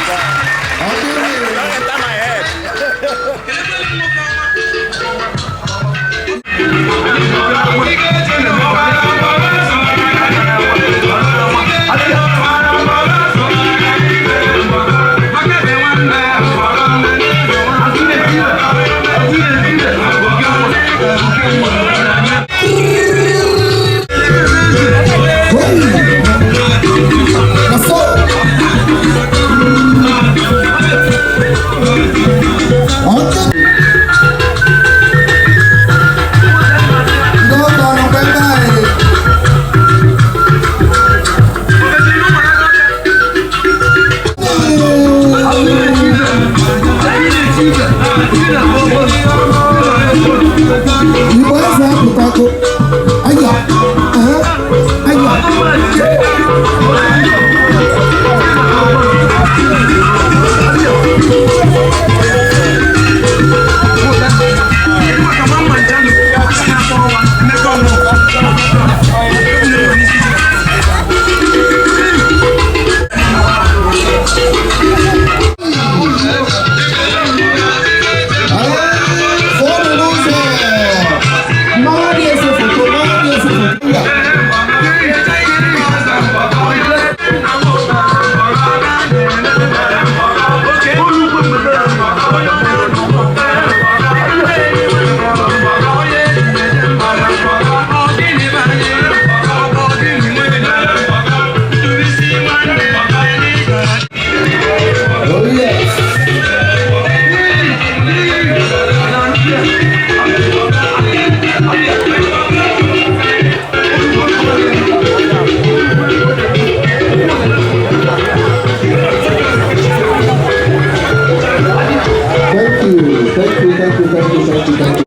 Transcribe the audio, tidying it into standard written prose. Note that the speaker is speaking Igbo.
Don't enter my head. Na so. Ọtụ. Ndị ọgọ nọkwa ebe anyị. Igbo eze apụtago. Aya, ee, aya. Fọdụ n'ụzọ. Mmanwụ na-ese foto, mmanwụ na-ese foto. Mba. Oh yes. Thank you, thank you, thank you, thank you, thank you, thank you.